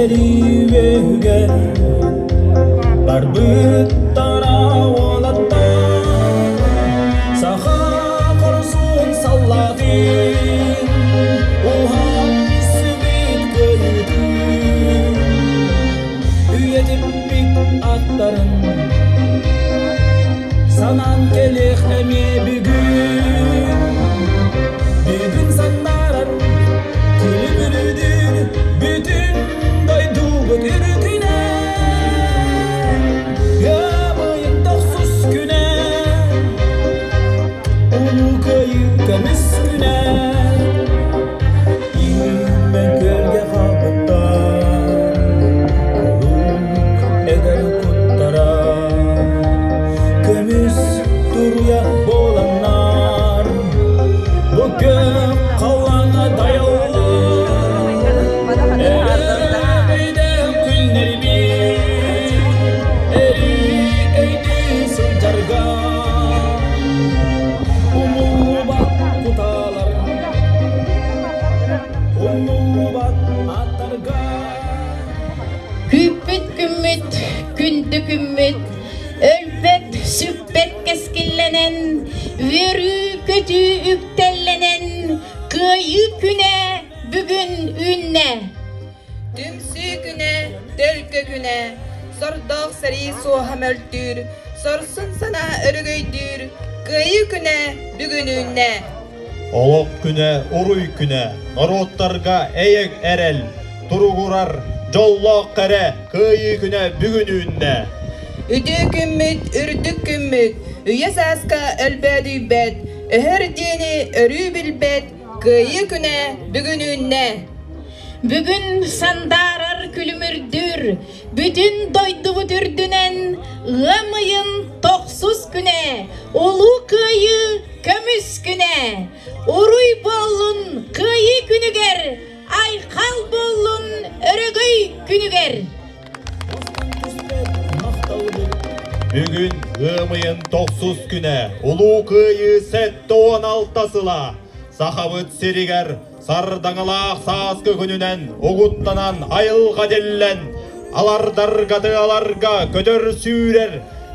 Сэрии үөһүгэр барбыттара уолаттар, саха хорсун саллаатын уһаан сүбүт кыайыытын үйэтиппит аттарын санаан кэлиэх эмиэ бүгүн. Бүгүн сандаарар күлүмүрүдүр бүтүн дойдубут үрдүнэн. Ыамыйын тохсус күнэ, Улуу Кыайыы көмүс күнэ. Иҥмэн күөлгэ хаалбыттар, куруук эдэр куттара. Көмүс туруйа буоланнар, бу күөх халлааҥҥа дайаллар. Өрөбүйдээх күннэрбит өрүү өйдүү сылдьарга умнубат кутаалар, умнубат аттарга. Күүппүт күммүт, күндү күммүт, өлбөт, сүппэт кэскиллэнэн, үөрүү-көтүү үктэллэнэн, Кыайыы күнэ бүгүн үүннэ! Түмсүү күнэ, төлкө күнэ, сордоох сэрии суоһа мөлтүүр, сорсун санаа өрөгөйдүүр, Кыайыы күнэ бүгүн үүннэ! Олох күнэ, уруй күнэ, норуоттарга эйэг эрэл, туругурар дьоллоох кэрэ Кыайыы күнэ бүгүн үүннэ! Үтүө күммүт, үрдүк күммүт, үйэ сааска өлбөөдүйбэт, өһөр диэни өрүү билбэт Кыайыы күнэ бүгүн үүннэ! Бүгүн сандаарар күлүмүрдүүр, бүтүн дойдубут үрдүнэн ыам ыйын тохсус күнэ, Улуу Кыайыы көмүс күнэ! Уруй буоллун Кыайыы күнүгэр, айхал буоллун Өрөгөй күнүгэр! Бүгүн ыам ыйын тохсус күнэ, Улуу Кыайыы 76 сыла. Сахабыт сиригэр сардаҥалаах сааскы күнүнэн угуттанан айылҕа диллэн, алардарга тыаларга көтөр сүүрэр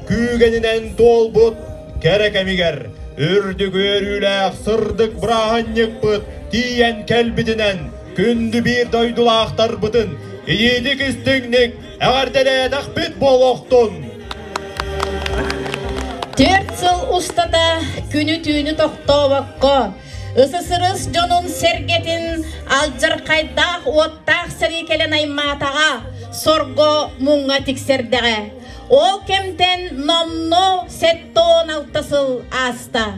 күүгэнинэн туолбут кэрэ кэмигэр үрдүк үөрүүлээх сырдык бырааһынньыкпыт тиийэн кэлбитинэн күндү биир дойдулаахтарбытын ийиитик истиҥник эҕэрдэлээтэхпит буолуохтун! 4 сыл устата күнү-түүнү тохтообокко, СССР дьонун сэргэтин алдьархайдаах уоттаах сэрии кэлэн аймаатаҕа, сорго муҥҥа тиксэрдэҕэ. Ол кэмтэн номнуо 76 сыл ааста.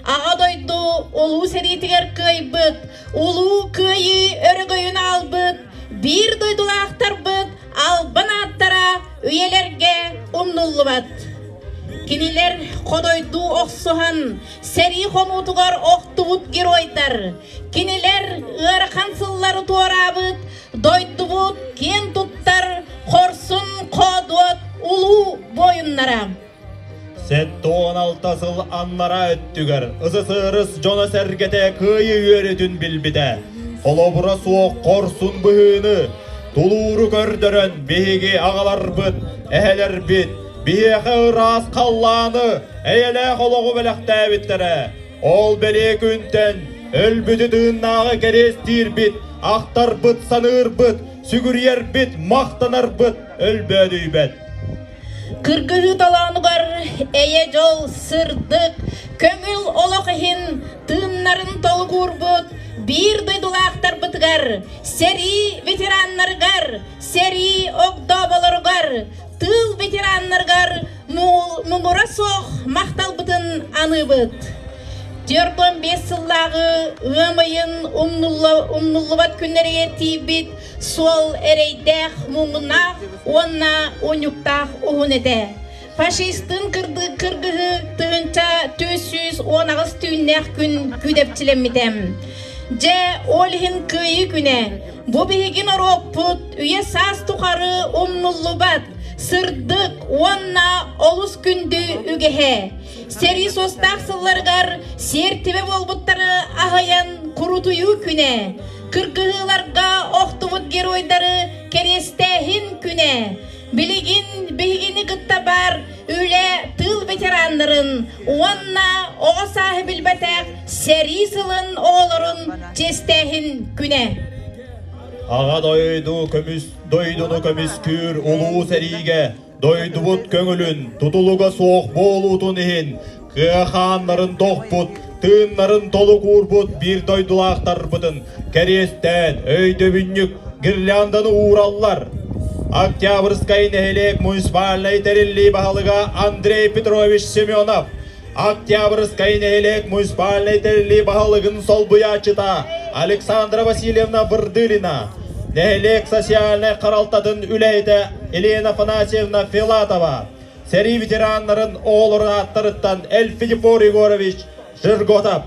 Аҕа дойду улуу сэриитигэр кыайбыт, улуу кыайыы өрөгөйүн аалбыт, биир дойдулаахтарбыт албан ааттара үйэлэргэ умнуллубат. Кинилэр ходойдуу охсуһан, сэрии хонуутугар охтубут геройдар. Кинилэр ыарахан сыллары туораабыт, дойдубут киэн туттар хорсун хоодуот улуу буойуннара. 76 сыл аннараа өттүгэр СССР дьоно-сэргэтэ кыайыы үөрүүтүн билбитэ. Холобура суох хорсун быһыыны, тулууру көрдөрөн биһиги аҕаларбыт, эһэлэрбит биһиэхэ ыраас халлааны, эйэлээх олоҕу бэлэхтээбиттэрэ. Ол бэлиэ күнтэн өлбүтү тыыннааҕы кэриэстиирбит, ахтарбыт, саныырбыт, сүгүрүйэрбит, махтанарбыт өлбөөдүйбэт. Кыргыһыы толоонугар эйэ-дьол, сырдык, көҥүл олох иһин тыыннарын толугуурбут биир дойдулаахтарбытыгар, сэрии ветераннарыгар, сэрии огдооболоругар, тыыл ветераннарыгар муҥура суох махталбытын аныыбыт. 45 сыллааҕы ыам ыйын умнуллубат күннэригэр тиийбит суол эрэйдээх, муҥнаах уонна унньуктаах уһун этэ. Фашистын кыргыһы 1418 түүннээх күн күүдэпчилэммитэ. Дьэ, ол иһин Кыайыы күнэ. Бу биһиги норуоппут үйэ саас тухары умнуллубат, сырдык уонна олус күндү үгэһэ. Сэрии суостаах сылларыгар сиэртибэ буолбуттары аһыйан курутуйуу күнэ. Кыргыһыыларга охтубут геройдары кэриэстээһин күнэ. Билигин биһигини кытта баар үлэ тыыл ветераннарын уонна оҕо сааһы билбэтэх сэрии сылын оҕолорун чиэстээһин күнэ. Аҕа дойду көмүс дойдуну көмүскүүр улуу сэриигэ дойдубут көҥүлүн тутулуга суох буолуутун иһин кыа хааннарын тохпут, тыыннарын толук уурбут биир дойдулаахтарбытын кэриэстээн өйдөбүнньүк гирлянданы уураллар. Октябрьскай нэһилиэк муниципальнай тэриллии баһылыга Андрей Петрович Семенов, Октябрьскай нэһилиэк муниципальнай тэриллии баһылыгын солбуйааччыта Александра Васильевна Бырдылина, нэһилиэк социальнай харалтатын үлэһитэ Елена Афанасьевна Филатова, сэрии ветераннарын оҕолорун ааттарыттан Эльфидифор Егорович Жирготов.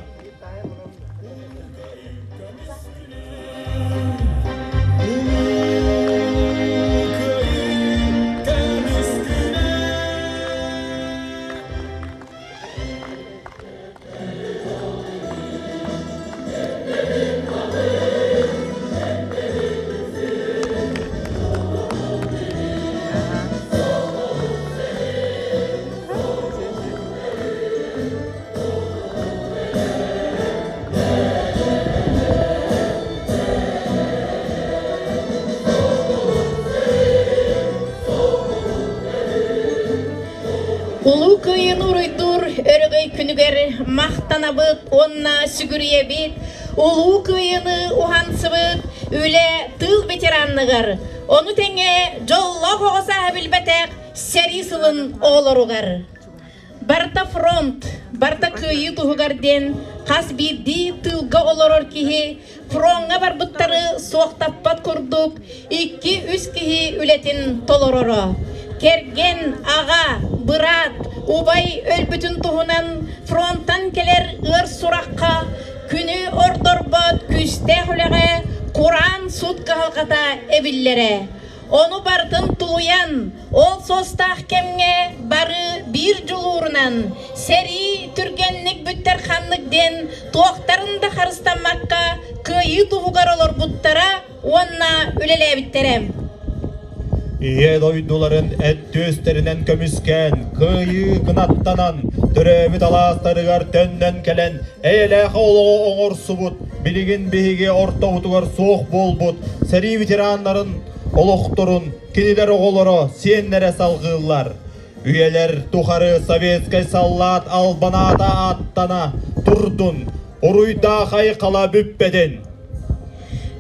Улуу Кыайыыны уруйдуур өрөгөй күнүгэр махтанабыт уонна сүгүрүйэбит, Улуу Кыайыыны уһансыбыт үлэ тыыл ветеранныгар, ону тэҥэ дьоллоох оҕо сааһы билбэтэх сэрии сылын оҕолоругар. Барыта фронт, барыта кыайыы туһугар диэн хас биирдии тыылга олорор киһи фроҥҥа барбыттары суохтаппат курдук икки-үс киһи үлэтин толороро. Кэргэн, аҕа, быраат, убай өлбүтүн туһунан фронтан кэлэр ыар сурахха күнү ордорбот күүстээх үлэҕэ кураан сут кыһалҕата эбиллэрэ. Ону барытын тулуйан, ол суостаах кэмҥэ бары биир дьулуурунан сэрии түргэнник бүттэр ханнык диэн туохтарын да харыстаммакка кыайыы туһугар олорбуттара уонна үлэлээбиттэрэ. Ийэ дойдуларын эт түөстэринэн көмүскээн, кыайыы кынаттанан, төрөөбүт алаастарыгар төннөн кэлэн, эйэлээх олоҕу оҥорсубут, билигин биһиги ортобутугар суох буолбут сэрии ветераннарын олохторун кинилэр оҕолоро, сиэннэрэ салҕыыллар. Үйэлэр тухары советскай саллаат албанаата ааттана турдун, уруйдаах айхала бүппэтин!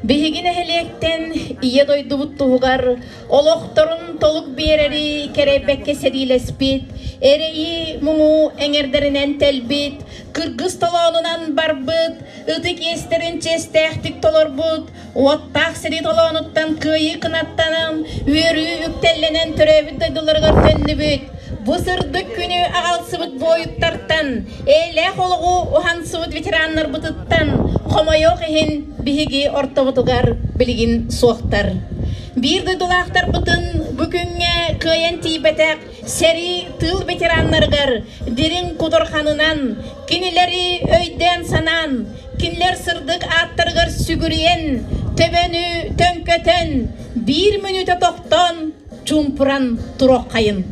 Биһиги нэһилиэктэн Ийэ дойдубут туһугар олохторун толук биэрэри кэрэйбэккэ сэриилэспит, эрэйи муҥу эҥэрдэринэн тэлбит, кыргыс толоонунан барбыт, ытык иэстэрин чиэстээхтик толорбут, уоттаах сэрии толоонуттан кыайыы кынаттанан, үөрүү үктэллэнэн төрөөбүт дойдуларыгар төннүбүт, бу сырдык күнү аҕалсыбыт буойуттартан, эйэлээх олоҕу уһансыбыт ветераннарбытыттан хомойуох иһин биһиги ортобутугар билигин суохтар. Биир дойдулаахтарбытын бу күҥҥэ кыайан тиийбэтэх сэрии тыыл ветераннарыгар дириҥ кутурҕанынан, кинилэри өйдөөн-санаан, кинилэр сырдык ааттарыгар сүгүрүйэн, төбөнү төҥкөтөн, биир мүнүүтэ тохтоон, чуумпуран туруоххайын.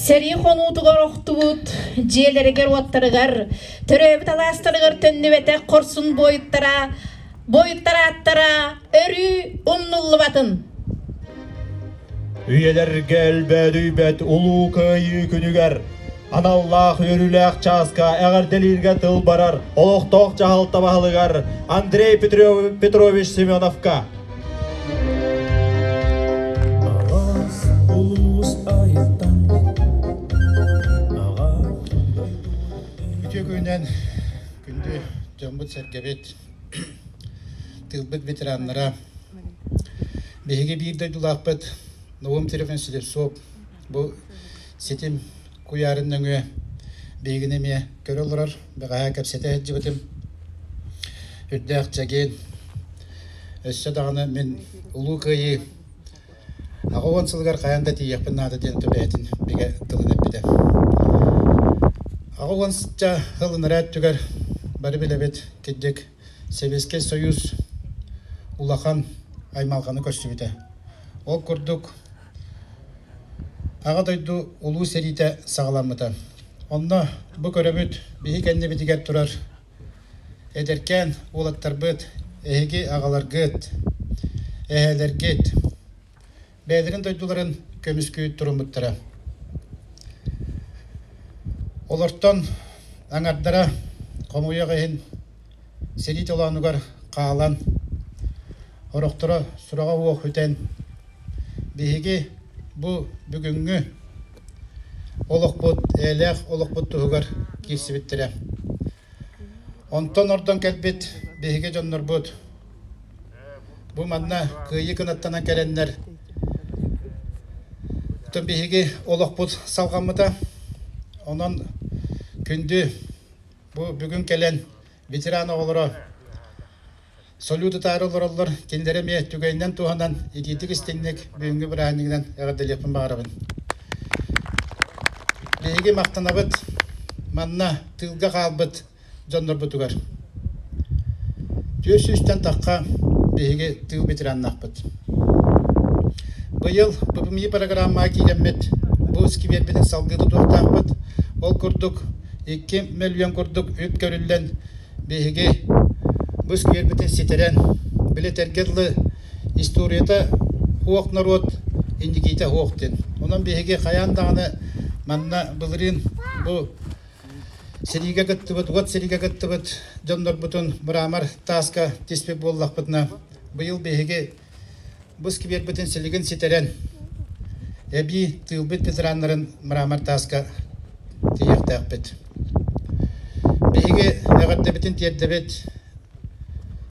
Сэрии хонуутугар охтубут дьиэлэригэр-уоттарыгар, төрөөбүт алаастарыгар төннүбэтэх хорсун буойуттара, буойуттар ааттара өрүү умнуллубатын. Үйэлэргэ өлбөөдүйбэт Улуу Кыайыы күнүгэр! Аналлаах үөрүүлээх чааска эҕэрдэлииргэ тыл барар олохтоох дьаһалта баһылыгар Андрей Петрович Семеновка. Үтүө күнүнэн күндү дьоммут-сэргэбит, тыылбыт ветераннара, биһиги биир дойдулаахпыт Наум Трифонович Слепцов бу ситим куйаарын нөҥүө биһигини эмиэ көрө олорор, бэҕэһээ кэпсэтэ сылдьыбытым. Үрдээх чэгиэн, өссө даҕаны мин Улуу Кыайыы 80 сылыгар хайаан да тиийиэхпин наада диэн бэйэтин бигэ тылын эппитэ. 80 сыл ынараа өттүгэр бары билэбит, кырдьык, Сэбиэскэй Союз улахан аймалҕаны көрсүбүтэ. Ол курдук, Аҕа дойду Улуу сэриитэ саҕаламмыта. Онно бу көрөбүт, биһи кэннибитигэр турар эдэркээн уолаттарбыт, эһиги аҕаларгыт, эһээлэргит бэйэлэрин дойдуларын көмүскүү туруммуттара. Олортон аҥардара хомуйуох иһин сэрии толоонугар хаалан, орохторо сураҕа уох үтэн, биһиги бу бүгүҥҥү олохпут, эйэлээх олохпут туһугар киирсибиттэрэ. Онтон ордон кэлбит биһиги дьоннорбут бу манна кыайыы кынаттанан кэлэннэр биһиги олохпут салҕаммыта. Онон күндү бу бүгүн кэлэн ветеран оҕолоро салют ытаары олороллор, кинилэри эмиэ түгэнинэн туһанан итиитик-истиҥник бүгүҥҥү бырааһынньыгынан эҕэрдэлиэхпин баҕарабын. Биһиги махтанабыт манна тыылга хаалбыт дьоннорбутугар. 400-тэн тахха биһиги тыыл ветераннаахпыт. Быйыл ППМИ программаҕа киирэммит бу сквербитин салгыы тутуохтаахпыт. Ол курдук 2 мөлүйүөн курдук үп көрүллэн биһиги бу сквербитин ситэрэн, били этэргэ дылы историята суох норуот инникитэ суох диэн. Онон биһиги хайаан даҕаны манна былырыын бу сэриигэ кыттыбыт, уот сэриигэ кыттыбыт дьоннорбутун мрамор тааска тиспит буоллахпытына, быйыл биһиги бу сквербитин силигин ситэрэн, эбии тыылбыт ветераннарын мрамор тааска тиийиэхтээхпит. Биһиги эҕэрдэбитин тиэрдэбит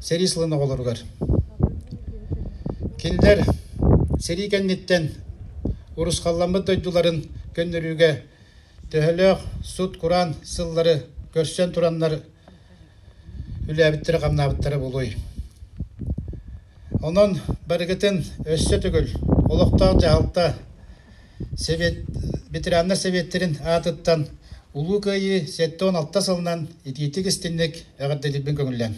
сэрии сылын оҕолоругар. Кинилэр сэрии кэнниттэн урусхалламмыт дойдуларын көннөрүүгэ төһөлөөх сут-кураан сыллары көрсөн тураннар үлээбиттэрэ-хамнаабыттара буолуой. Онон барыгытын өссө төгүл олохтоох дьаһалта Совет, ветераннар сэбиэттэрин аатыттан Улуу Кыайыы 76 сылынан итиитик-истиҥник эҕэрдэлиирбин көҥүллээн.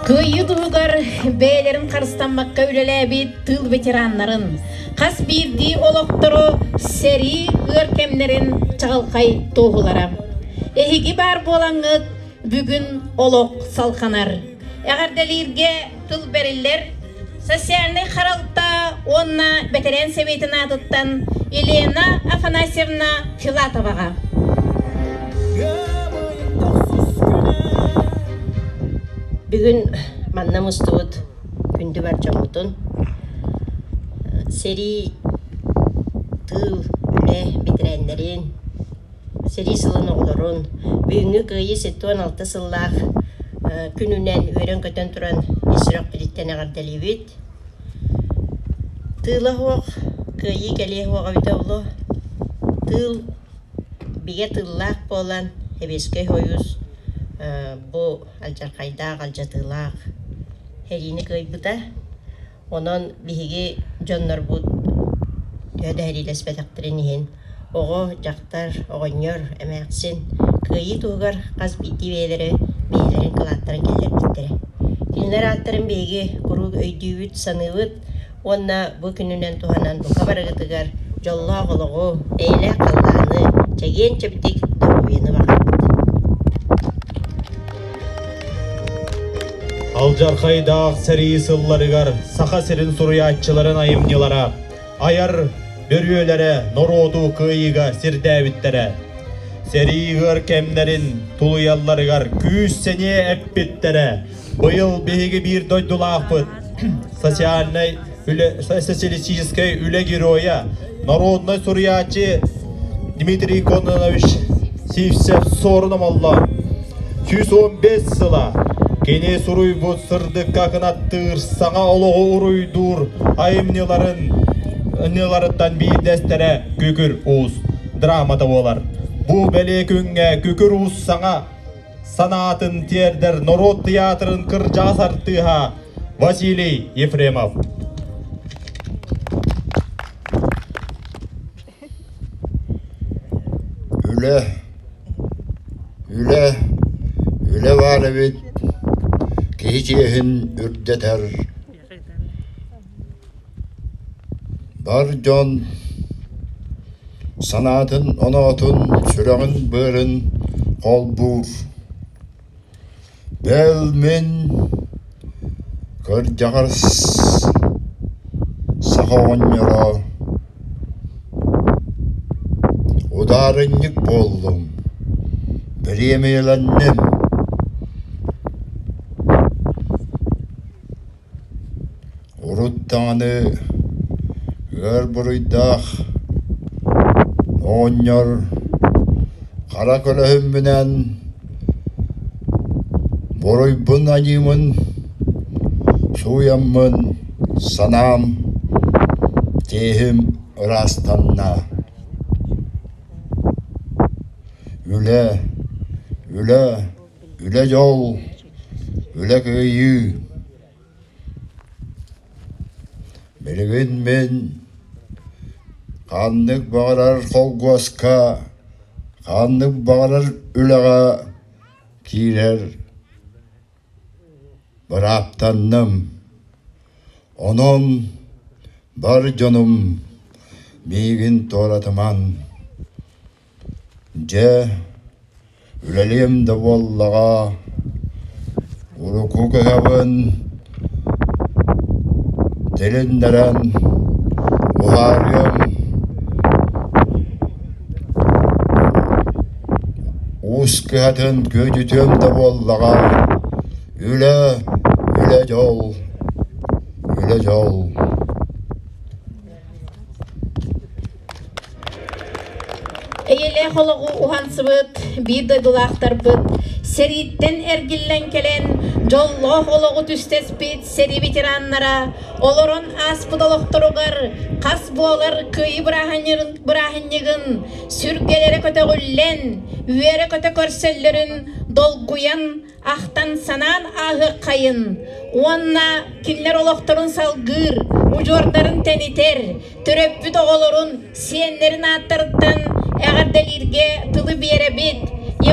Кыайыы туһугар бэйэлэрин харыстаммакка үлэлээбит тыыл ветераннарын, хас биирдии олохтору сэрии ыар кэмнэрин чаҕылхай туоһулара. Эһиги баар буолаҥҥыт бүгүн олох салҕанар. Эҕэрдэлииргэ тыл бэриллэр социальнай харалта уонна бэтэрээн сэбиэтин аатыттан Елена Афанасьевна Филатоваҕа. Бүгүн манна мустубут күндү бар дьоммутун сэрии, тыыл, үлэ бэтэрээннэрин, сэрии сылын оҕолорун, бүгүҥҥү Кыайыы 76 сыллаах күнүнэн үөрэн-көтөн туран ис сүрэхпититтэн эҕэрдэлиибит. Тыыла суох Кыайыы кэлиэ суоҕа эбитэ буолуо. Тыыл бигэ тыллаах буолан Сэбиэскэй Сойуус бу алдьархайдаах, алдьатыылаах сэриини кыайбыта. Онон биһиги дьоннорбут төһө да сэриилэспэтэхтэрин иһин оҕо, дьахтар, оҕонньор, эмээхсин кыайыы туһугар хас биирдии бэйэлэрэ бэйэлэрин кылааттарын киллэрбиттэрэ. Кинилэр ааттарын биһиги куруук өйдүүбүт, саныыбыт уонна бу күнүнэн туһанан бука барыгытыгар дьоллоох олоҕу, эйэлээх халлааны, чэгиэн-чэбдик доруобуйаны баҕарабыт. Алдьархайдаах сэрии сылларыгар Саха сирин суруйааччыларын айымньылара айар бөрүөлэрэ норуоту кыайыыга сирдээбиттэрэ. Сэрии ыар кэмнэрин тулуйалларыгар күүс-сэниэ эппиттэрэ. Быйыл биһиги биир дойдулаахпыт социальнай үлэ, социалистическай үлэ геройа, народнай суруйааччы Дмитрий Кононович Сивцев Суорун Омоллоон 115 сыла кини суруйбут сырдыкка кынаттыыр саҥа олоҕу уруйдуур айымньыларын ньыларыттан биирдэстэрэ Күкүр Уус драмата буолар. Бу бэлиэ күҥҥэ Күкүр Уус саҥа санаатын тиэрдэр норуот тыйаатырын кырдьаҕас артыыһа Василий Ефремов. Үлэ, үлэ, үлэ баар эбит, киһи чиэһин үрдэтэр. Бар дьон санаатын-оноотун, сүрэҕин-быарын холбуур. Бэл мин кырдьаҕас саха оҕонньоро удаарынньык буоллум, бириэмийэлэнним. Урут даҕаны ыар буруйдаах оҕонньор хара көлөһүммүнэн буруйбун-аньыымын сууйаммын санаам, тииһим ыраастанна. Үлэ, үлэ, үлэ дьол, үлэ кыайыы. Билигин мин ханнык баҕарар холкуоска, ханнык баҕарар үлэҕэ киирэр бырааптанным. Онон бар дьонум миигин туоратымаҥ. Дьэ, үлэлиэм да буоллаҕа, урукку кыһабын тилиннэрэн уһаарыам, уус кыһатын күөдьүтүөм да буоллаҕа, үлэ, үлэ дьол, үлэ дьол. Эйэлээх олоҕу уһансыбыт биир дойдулаахтарбыт сэрииттэн эргиллэн кэлэн дьоллоох олоҕу түстэспит сэрии ветераннара олорон ааспыт олохторугар хас буолар Кыайыы бырааһынньыгын сүргэлэрэ көтөҕүллэн, үөрэ-көтө көрсөллөрүн долгуйан ахтан-санаан ааһыаххайын уонна кинилэр олохторун салгыыр, удьуордарын тэнитэр, төрөппүт оҕолорун, сиэннэрин ааттарыттан эҕэрдэлииргэ тылы биэрэбит.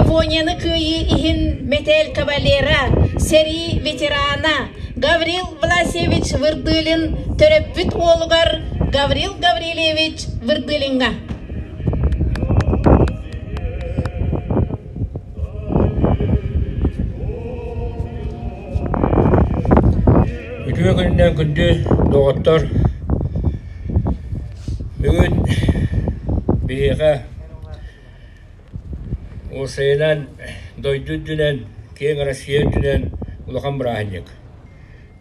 Японияны кыайыы иһин мэтээл кавалера, сэрии ветерана Гаврил Власьевич Вырдылин төрөппүт уолугар Гаврил Гаврильевич Вырдылиҥҥа. Үтүө күнүнэн күндү доҕоттор! Бүгүн биһиэхэ уопсайынан дойду үрдүнэн, киэҥ Россия үрдүнэн улахан бырааһынньык.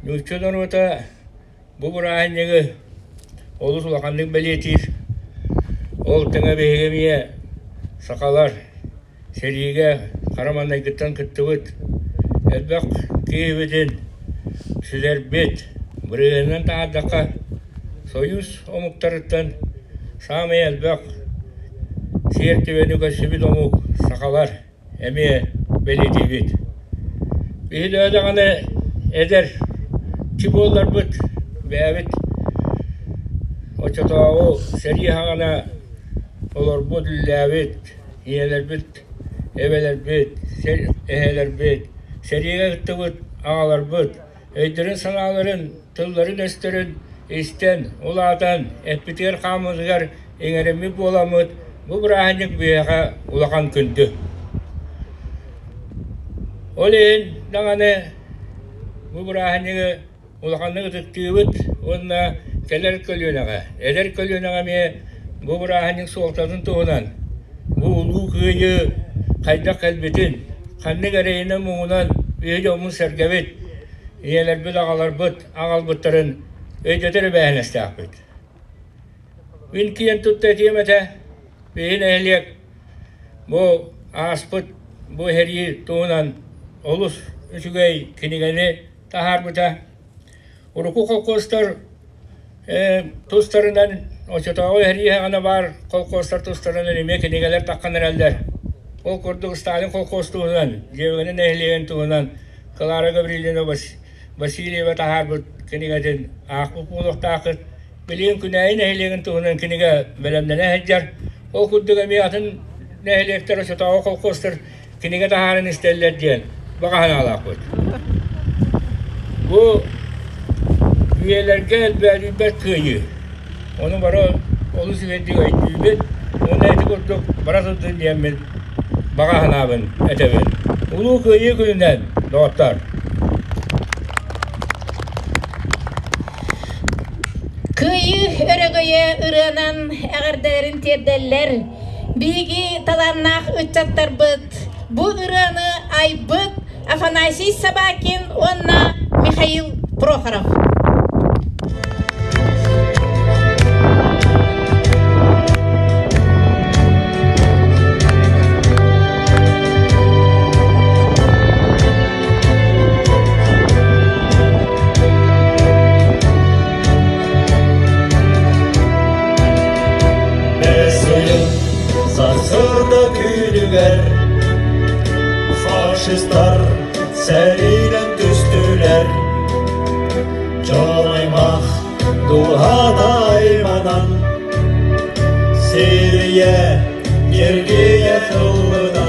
Нуучча норуота Бу бырааһынньыгы олус улаханнык бэлиэтиир. Ол тэҥэ биһиги эмиэ сахалар сэриигэ хара маҥнайгыттан кыттыбыт элбэх киһибитин сүтэрбит, бырыһыанынан таһаардахха Союз омуктарыттан саамай элбэх сиэртибэни көрсүбүт омук сахалар эмиэ бэлиэтиибит. Биһиги даҕаны эдэр чубуолларбыт бэйэбит оччотооҕу сэрии саҕана олорбут, үлэлээбит ийэлэрбит, эбэлэрбит, эһэлэрбит, сэриигэ кыттыбыт аҕаларбыт өйдөрүн-санааларын, тылларын-өстөрүн истэн, улаатан, эппитигэр-хааммытыгар иҥэриммит буоламмыт, бу бырааһынньык биһиэхэ улахан күндү. Ол иһин даҕаны бу бырааһынньыгы улаханнык ытыктыыбыт уонна Кэлэр көлүөнэҕэ, эдэр көлүөнэҕэ эмиэ бу бырааһынньык суолтатын туһунан, бу Улуу Кыайыы хайдах кэлбитин, ханнык эрэйинэн-муҥунан биһиги дьоммут-сэргэбит, ийэлэрбит, аҕаларбыт аҕалбыттарын өйдөтөр эбээһинэстээхпит. Мин киэн тутта этиэм этэ, биһи нэһилиэк бу ааспыт бу сэрии туһунан олус үчүгэй кинигэни таһаарбыта. Урукку холкуостар тустарынан оччотооҕу эһэрииһэҕинэ баар холкуостар тустарынан эмиэ кинигэлэр таххан эрэллэр. Ол курдук Сталин холкуос туһунан, Дьиэбэгэнэ нэһилиэгин туһунан Клара Гаврильевна Васильева таһаарбыт кинигэтин аахпыт буолуохтааххыт. Билигин Күнээйи нэһилиэгин туһунан кинигэ бэлэмнэнэ сылдьар. Ол курдук эмиэ атын нэһилиэктэр оччотооҕу холкуостар кинигэ таһааран истэллэр диэн баҕа санаалаахпыт. Бу үйэлэргэ элбээдийбэт кыайыы. Ону бары олус үчүгэйдик өйдүүбүт уонна ити курдук бара сылдьын диэммин баҕа санаабын этэбин. Улуу Кыайыы күнүнэн, доҕоттор! Кыайыы өрөгөйө ырыанан эҕэрдэлэрин тиэрдэллэр. Биһиги талааннаах ыччаттарбыт бу ырыаны айбыт Афанасий Собакин уонна Михаил Прохоров. Сарсыарда күнүгэр фашистар сэриинэн түстүлэр. Дьон аймах дууһата айманан Сирийэ ньиргийэ ыллына.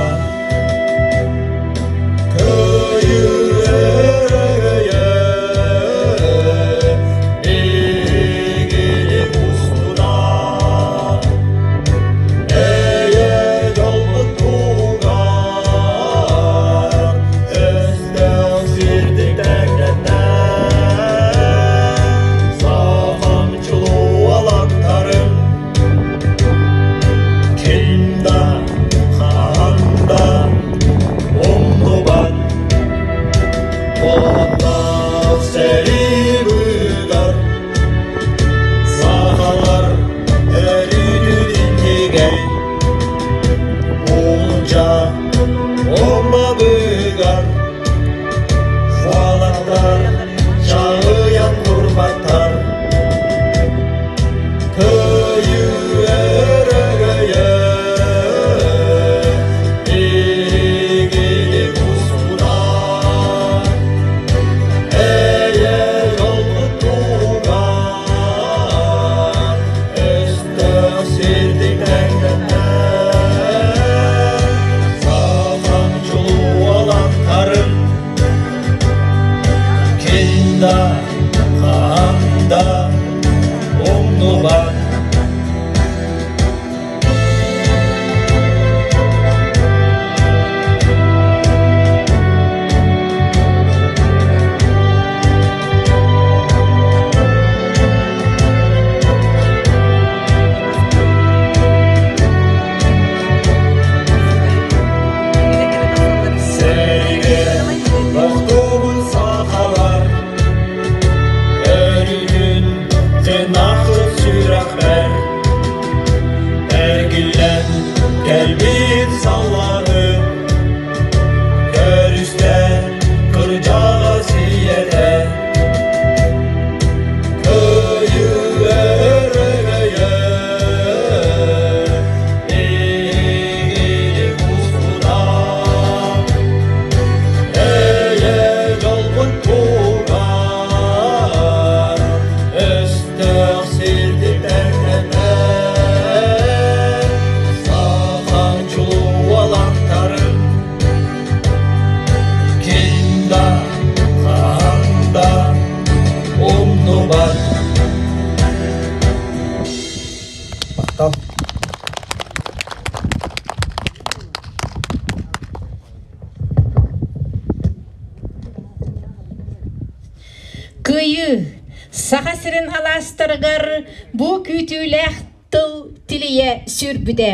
Кыайыы! Саха сирин алаастарыгар бу күүтүүлээх тыл тилийэ сүүрбүтэ.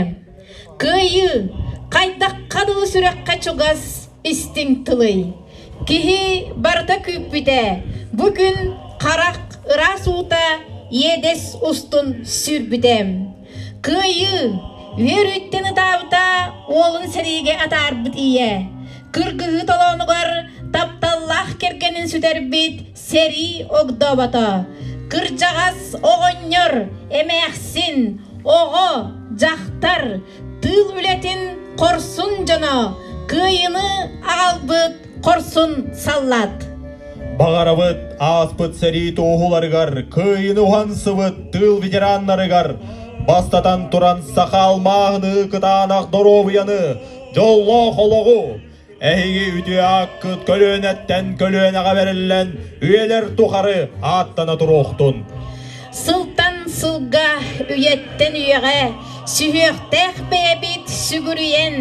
Кыайыы хайдахха дылы сүрэххэ чугас истиҥ тылый. Киһи барыта күүппүтэ, бу күн харах ыраас уута иэдэс устун сүүрбүтэ. Кыайыы үөрүүттэн ытаабыта уолун сэриигэ атаарбыт ийэ. Кыргыһыы толоонугар тапталлаах кэргэнин сүтэрбит сэрии огдообото. Кырдьаҕас оҕонньор, эмээхсин, оҕо, дьахтар, тыыл үлэтин хорсун дьоно, кыайыыны аҕалбыт хорсун саллаат. Баҕарабыт ааспыт сэрии туоһуларыгар, кыайыыны уһансыбыт тыыл ветераннарыгар, бастатан туран саха алмааһыны кытаанах доруобуйаны, дьоллоох олоҕу, Эһиги үтүө ааккыт көлүөнэттэн көлүөнэҕэ бэриллэн, үйэлэр тухары ааттана туруохтун. Сылтан сылга, үйэттэн үйэҕэ сүһүөхтээх бэйэбит сүгүрүйэн,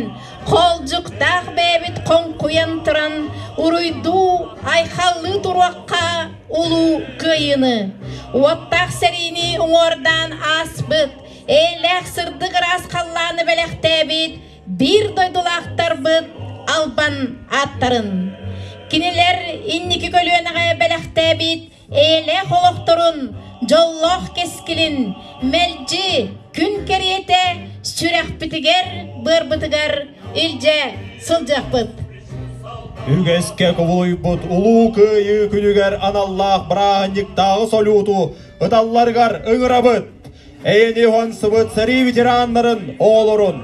хоолдьуктаах бэйэбит хоҥкуйан туран уруйдуу, айхаллыы туруохха улуу кыайыыны. Уоттаах сэриини уҥуордаан ааспыт, эйэлээх сырдык ыраас халлааны бэлэхтээбит биир дойдулаахтарбыт албан ааттарын, кинилэр инники көлүөнэҕэ бэлэхтээбит эйэлээх олохторун, дьоллоох кэскилин мэлдьи күн кэриэтэ сүрэхпитигэр, быарбытыгар илдьэ сылдьыахпыт. Үгэскэ кубулуйбут Улуу Кыайыы күнүгэр аналлаах бырааһынньыктааҕы салюту ыталларыгар ыҥырабыт! Эйэни уһансыбыт сэрии ветераннарын оҕолорун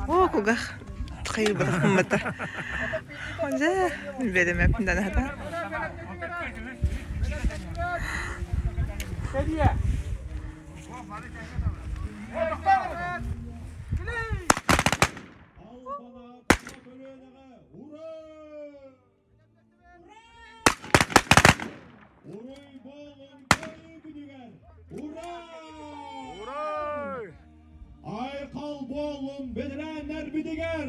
Оо, кугах хайырбатах гыммата. Дьэ, билбэтим да Уруй буолун кыайыы күнүгэр! Ура! Айхал буоллун бэтэрээннэрбитигэр!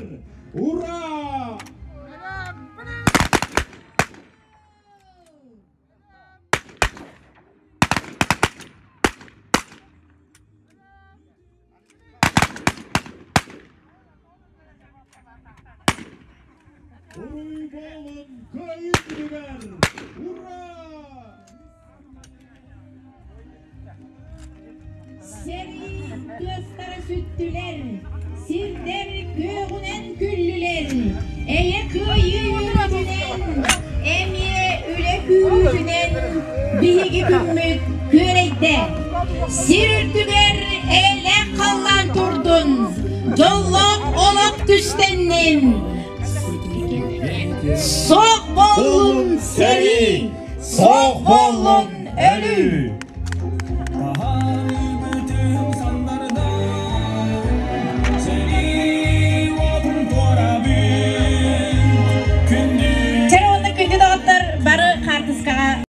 Ура! Уруй буолун кыайыы күнүгэр! Ура! Сэрии тыастара сүттүлэр, сирдэр күөҕүнэн күллүлэр, эйэ кыайыы үөрүүтүнэн, эмиэ үлэ күүрүүтүнэн биһиги күммүт күөрэйдэ. Сир